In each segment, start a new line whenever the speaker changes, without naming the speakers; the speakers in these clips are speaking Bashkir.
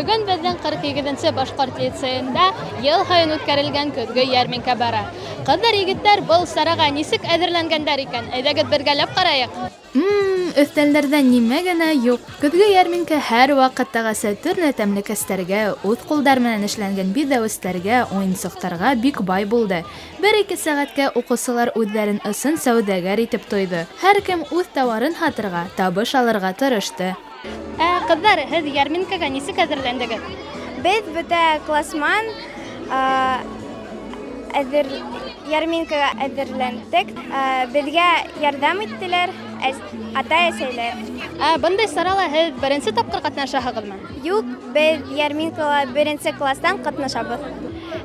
Бөгөн беҙҙең 48 нче башҡорт лицейында йыл һайын үткәрелгән көҙгө йәрминкә бара. Ҡыҙҙар, егеттәр был сараға нисек әҙерләнгәндәр икән? Әйҙәгеҙ бергәләп ҡарайыҡ. М-м, өҫтәлдәрҙә нимә генә юҡ. Көҙгө йәрминкә һәр ваҡыттағыса төрлө тәмлекәстәргә, үҙ ҡулдар менән эшләнгән биҙәүестәргә, уйынсыҡтарға бик бай булды. Бер-ике сәғәткә уҡыусылар үҙҙәрен ысын сәүҙәгәр итеп тойҙо. Һәр кем үҙ тауарын һатырға, табыш алырға тырышты. Ә, ҡыҙҙар, һеҙ йәрминкәгә нисек әҙерләндегеҙ?
Беҙ бөтә классман әҙер ярминкәгә әҙерләндек. Беҙгә ярҙам иттеләр атай-әсәйләр.
Ә бындай сарала һеҙ беренсе тапҡыр ҡатнашаһығыҙмы?
Юҡ, беҙ ярминкала беренсе класстан ҡатнашабыҙ.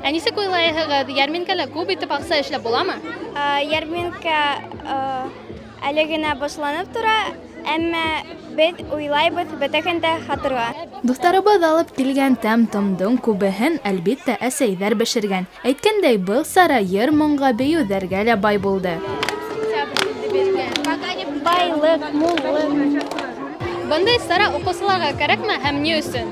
Ә нисек уйлайһығыҙ, ярминкәлә күп итеп аҡса эшләп буламы?
Ярминкә әле генә башланып тора, әммә беҙ уйлайбыҙ бөтәһен дә һатырға.
Дуҫтарыбыҙ алып килгән тәм-томдоң күбеһен, әлбиттә, әсәйҙәр бешергән. Әйткәндәй, был сара йыр-моңға, бейеүҙәргә лә бай булды.
Байлыҡ, муллыҡ.
Бындай сара уҡыусыларға кәрәкме һәм ни өсөн?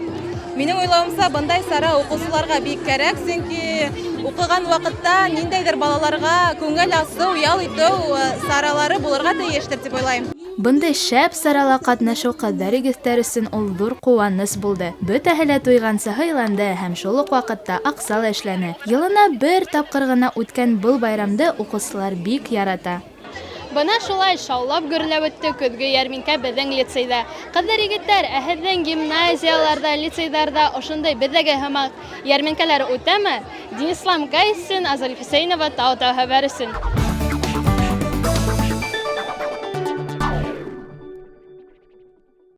Минең уйлауымса, бындай сара уҡыусыларға бик кәрәк, сөнки уҡыған ваҡытта ниндәйҙер балаларға күңел асыу, ял итеү саралары булырға тейештер тип уйлайым.
Бындай шәп сарала ҡатнашыу ҡыҙҙар-егеттәр өсөн ул ҙур ҡыуаныс булды. Бөтәһе лә туйғансы һыйланды һәм шул уҡ ваҡытта аҡса ла эшләне. Йылына бер тапҡыр ғына үткән был байрамды уҡыусылар бик ярата. Бына шулай шаулап гөрләп үтте көҙгө йәрминкә беҙҙең лицейҙа. Ҡыҙҙар, егеттәр, ә һеҙҙең гимназияларҙа, лицейҙарҙа ошондай беҙҙәге һымаҡ йәрминкәләр үтәме? Динислам Гайсин, Азаль Хөсәйнова, Тау-Тау хәбәр өсөн.